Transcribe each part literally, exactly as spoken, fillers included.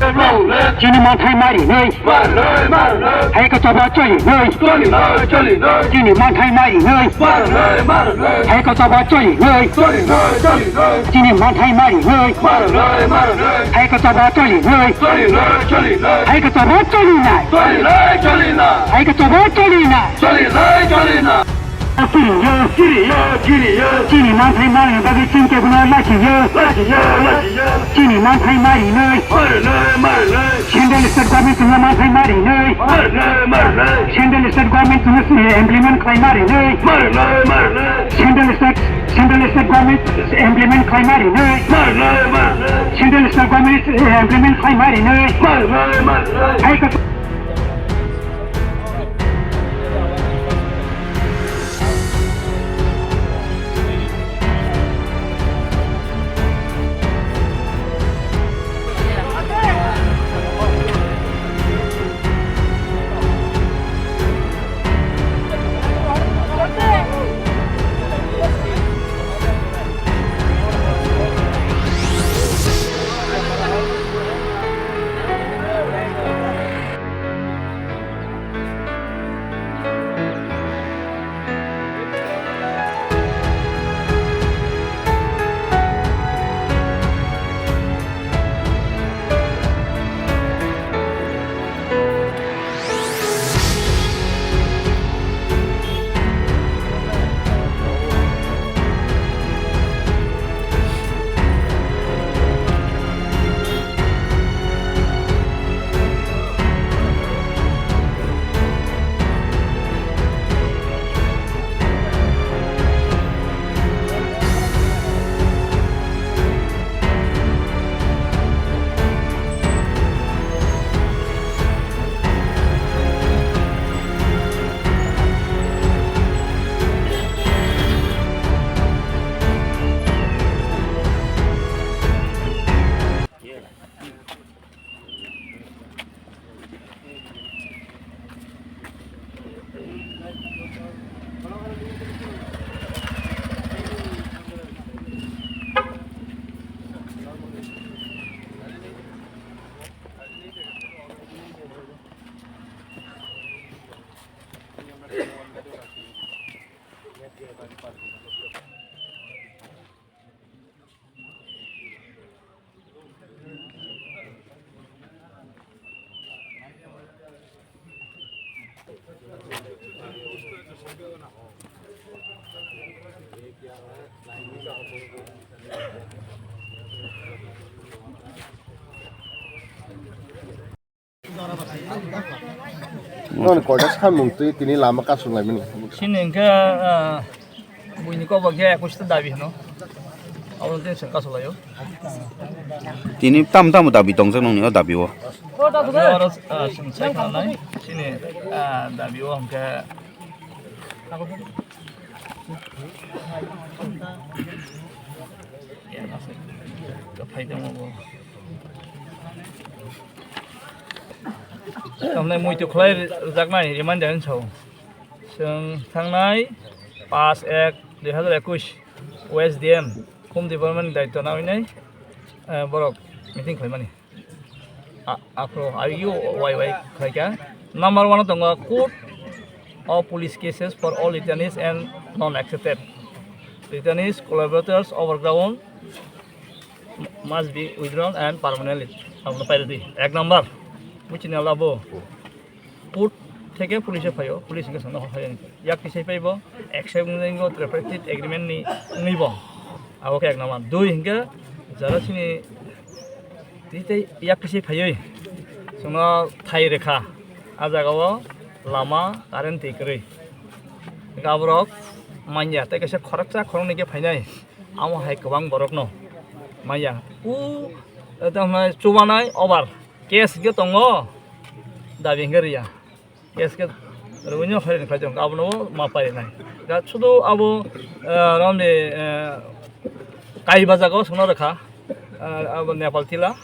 Chini manthai mari nai. Hai ka choba choli nai. Chini manthai mari nai. Hai ka choba choli nai. Chini manthai mari nai. Hai ka choba choli nai. Hai ka choba choli nai. Hai ka choba choli nai. Chini manthai mari bagwi chini kebono lachiya. Chini manthai mari nai. Central state government chwngno manthai mari nai. Central state government chwngno implement khlai mari nai. Central state, central state government implement khlai mari nai. Central state government implement khlai mari nai. Hai ka Noni koita samung twi tini lama kasung laimani. Chini hwnkhe, ah, buini kokbo khe ekush ta dabi hwno. Abo tei se kasulaio. Tini tam tam dabi tongjak nongni o dabi o. Oro, ah, chwng sai khananai chini, ah, dabi o hwnkhe. Phai tongmo bo. Tamni muitu khlai rwjaknai reminder hinwi sao. Chwng thangnai paanch ek dui hazar ekush O S D M Home Department ni daityo nawi nai, eh, borok meeting khlaimani. A-, aphuru ayuk wai wai khlaikha. Number one o tongo code of police cases for all returnees and non-accepted returnees, collaborators, overground must be withdrawn and permanently. Abono pairwdi. Ek number. Buchini labo. Court theke police phaio, police hwnkhe chwngno hor khaio. Yak tisai phaibo, accept wngwi tripartite agreement ni wngwi bo. Abo khe ek number. Dui hwnkhe jara chini tei tei yak tisai phaiwi chwngno thai rwkha. A jagao lama, current, twi kwrwi. Hwnkhe aborok manya tei kaisa khoroksa khoroknwi khe phainai. Amo hai kwbang borokno manya. U, tamo chubanai over. Case hwnkhe tongo, dabi hwnkhe rwya. Case khe rwino khairokni khlai tongo, abono ma painai. Da sudu abo, eh, romni, eh, kaiba jagao songno rwkha, eh, abo Nepal Tila,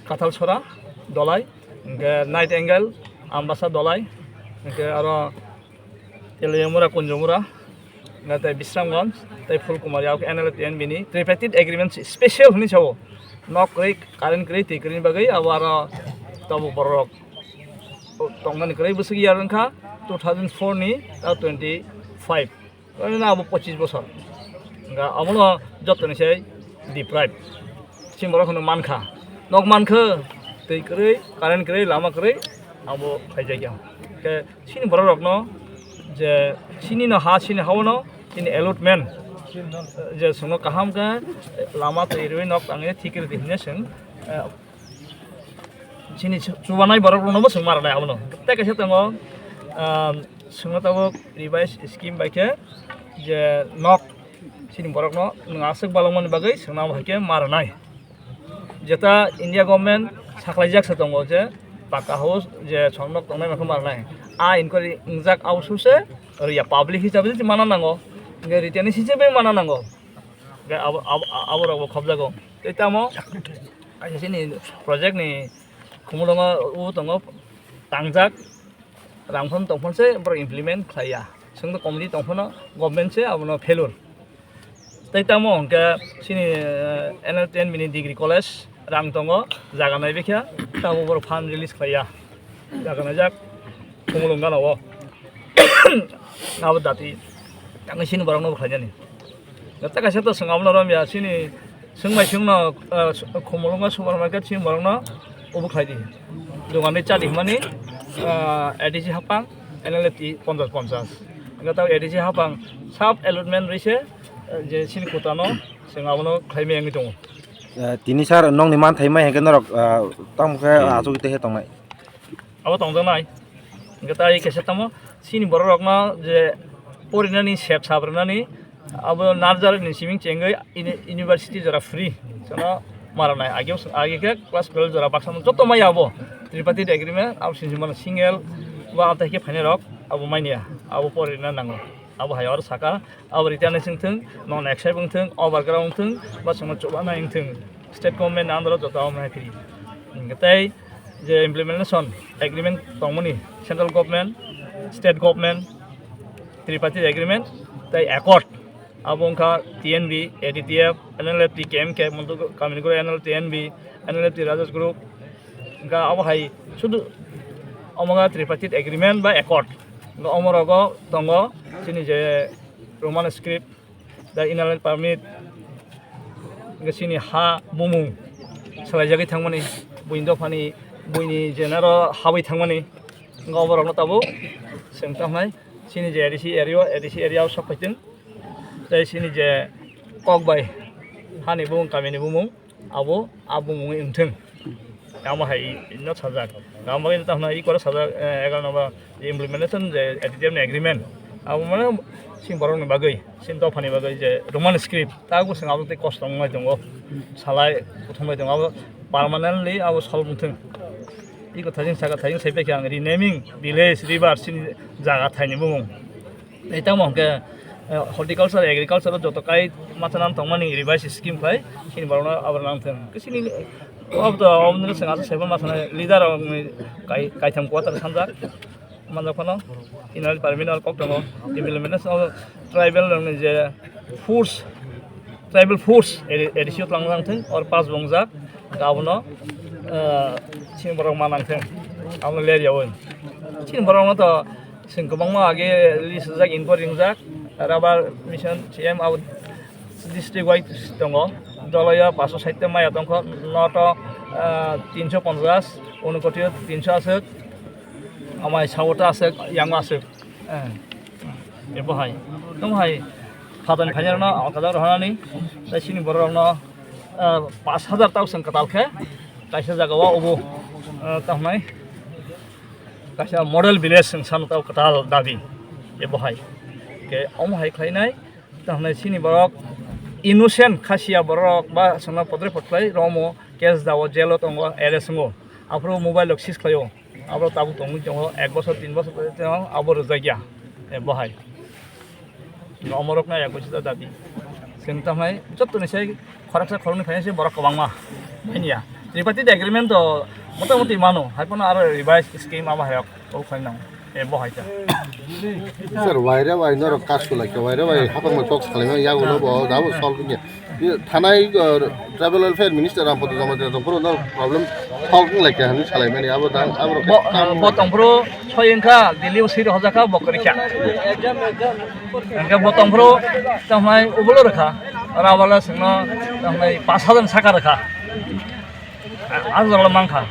Kathal Sora, Dolai, hwnkhe Night Angle, Ambasa Dolai, hwnkhe aro Teliamura, Kunjamura, hwnkhe tei Bisramganj, tei Phulkumar, yak N L F T N B ni tripartite agreement special hwnwi sao. nok kwrwi, current kwrwi, twi kwrwini bagwi abo aro tabuk borok tongnani kwrwi bwswk year wngkha two thousand four ni ta twenty five. Wngkha abo pochis bosor. Wngkha abono jotoni se deprive. Chini borok hwnwi mankha. Nok mankha, twi kwrwi, current kwrwi, lama kwrwi, abo khaijakya. Khe chini borok rokno je chini no ha, chini ha-o no chini allotment je chwngno kaham khe lama twi rwi nok tangwi thik rw di hinwi chwng, eh, chini chu-, chubanai borok rokno bo chwng ma rwnai abono. Tei kaisa tongo, ah, chwngno tabuk revised scheme bai khe je nok chini borok no nwng aswk balokmani bagwi chwngno abo hai khe ma rwnai. Jeta India government saklaijak se tongo je paka house je chwng nok tongnai ma khe ma rwnai. A inquiry wngjak abo suse rwya, public hisabe se mana nango. Hingke written hisabe mana nango. Hingke abo, abo, abo rok bo khobjago. Tei tamo kaisa chini project ni khumulwngo o tongo tangjak. Rang phano tong phano se borok implement khlai ya. Chwng to committee tong phano government se abono failure. Tei tamo hwnkhe chini, eh, N L ten mini degree college rang tongo, jaga naibaikha, tamo borok fund release khlai ya. Jaga naijak Khumulwng gana o. Abo dati tangwi chini borokno bo khlainani. Tei kaisa to chwng abono romya chini Chwng bai chwngno, ah, Khumulwngo supermarket chini borokno ubu khlai di. Dogan ri cha di hwnmani, ah, A D C hapang, N L F T ponchas ponchas. Hingke tamo A D C hapang sub allotment rwi se, ah, je chini kota no chwng abono khlai maya wngwi tongo. Eh, tini sir nokni manthai mai hingke norok, ah, tamo khe Hmm. achugwi tei khe tongnai. Abo tongjaknai. Hingke tai kaisa tamo chini borok rokno je porinani sep sap rwnani abo nursery ni siming chengwi uni-, university jora free. Chwngno ma rwnai. Age, age khe class twelve jora baksa no joto maya abo tripartite agreement abo sini mano single ba amtai khe phainai rok abo manya abo porina nango. Abo hai oro saka abo rwitani wngthung, non excise wngthung, overground wngthung, ba chwngno chubanai wngthung. State government ni under o joto abo hai phiri. Hingke tei je implementation agreement tongmani central government, state government, tripartite agreement tei accord abo wngkha T N B, A D T F, N L F T, K M K, Kamini Guru N L T N B, N L F T Rajas Group, hingke abo hai sudu omo wngkha tripartite agreement ba accord. Hingke omo rogo tongo chini je Roman script, the inner line permit, hingke chini ha bumung salaijagwi thangmani, buini dophani, buini jenaro habwi thangmani, hingke oborokno tabuk chwng tamo hai chini je A D C area, A D C area o sok phaitwng, tei chini je kok bai hani bumung, kamini bumung, abo, abo mungwi wngthung. Amo hai no sajak. Amo ino tamo i koro sajak, eh, egaroh number implementation je A D T F ni agreement. Abo mane sini borok ni bagwi, sini dophani bagwi je Roman script, ta bo sing abo tei kosto wngnai tongo. Salai kuthumbai tongo. Abo permanently abo solve wngthung. I kotha jing saka thajing sai pekha ang renaming village, river sini jaga thaini bumung. Tei tamo hwnkhe, eh, horticulture, agriculture o joto kai masa nang tongmani revised scheme khlai, chini borokno abo nang thung. Chini, o to, o nini sengha se sebo masa nai leader rokni kai, kaitham quarter sanjak, manjak phano, inner department o kok tongo, implementation of tribal rokni je force, tribal force, A D C o tlang nang thung, or pass bongjak, abono, eh, chini borok ma nang thung, abono ler yawi. Chini borokno to, Chwng kwbangma age list rijak, inquiry wngjak, rubber mission C M abo district wise tongo, Doloyo paanso sait ta maya tongkho, North o, ah, tinso ponchas, Unakoti o tinso aswk, amai South o aswk, yang o aswk. Eh, ebo hai, tamo hai, phatar phainairokno alkadar rwnani, tei chini borok rokno, ah, pash hajar ta chwng kwtal khe, kaisa jaga o obo, ah, tamo hai. Kaisa model village wng sano tao kwtal dabi ebo hai. Ke omo hai khlainai, tamo hwnai chini borok innocent khasiya borok ba chwngno podre pod khlai romo case dao jail o tongo, arrest wngo. Aphuru mobile rok seize khlaio. Abo tabuk tongwi tongo, ek bosor, tin bosor abo rwjakya ebo hai. Omorokno eko sida dabi. Chwng tamo hai jottoni sai khoroksa khoroknwi phainai se borok kwbangma. Manya. Tripartite agreement to motamoti mano, hai phano aro revised scheme abo hayok o khlainang. E bo hai ta. Sir, waire wai norok kasu lai khe, waire wai hapang bai kok salai ma yago no bo dabo solve ya. Thanai, uh, Tribal Welfare Minister Rampada Jamatia tongphuru no problem solve wng lai kha hinwi salaimani abo da, abo rok Bo, khe bo tongphuru soi wngkha, Delhi o siri hojakha, bo kwrwikha. Hwnkhe bo tongphuru tamhnai ubulo rwkha, oro abole chwngno tamhnai pash hajar saka rwkha. Ang jora mankha.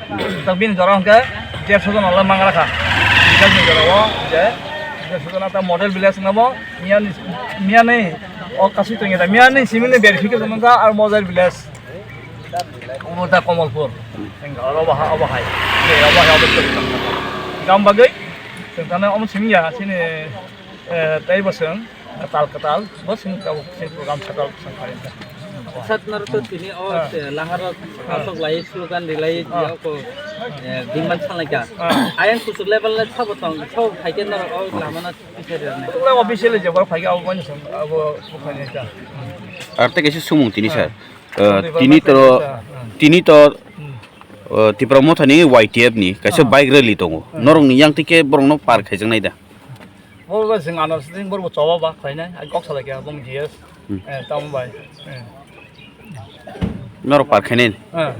Tak bini jora hwnkhe dersho jona le mangra kha. Bini jora o je dersho jona ta model village wngna bo miyani, miyani o kasui tongya da miyani simini verification wngkha ar model village. Omo ta Komolpur. Wngkha oro bahai, obo hai. Je obo hai obo tong. Gam bagwi tongthana omo simya sini, eh, tei bo chwng. Kwtal kwtal, bo chwng tabuk chwng program sakal chwng khainai. Sat naro to tini o, ah, se langaro, ah, asok lai, slogan rilai, ah, ya ko, eh, demand sanai ka. Ah. Ayang kusuk level le sabo tong, sabo phaikhe naro o lamano pichari rwnai. Tukla official je bar phaikhe abo mani sam, abo phaikhe ta. Ar te kaisa sumung tini, ah, sir. Eh, tini to, ah, tini to, hmm, eh, Tipra Mothani Y T F ni kaisa, ah, bike rally tongo. Hmm. Norokni yang tike borokno par khaijaknai da. Bo ba jwng ano sitting borok bo choba ba khlainai, ai kok salai kha, bong G S. Hmm. Eh, tamo bai. Eh. Norok par khainai? Eh. Hmm.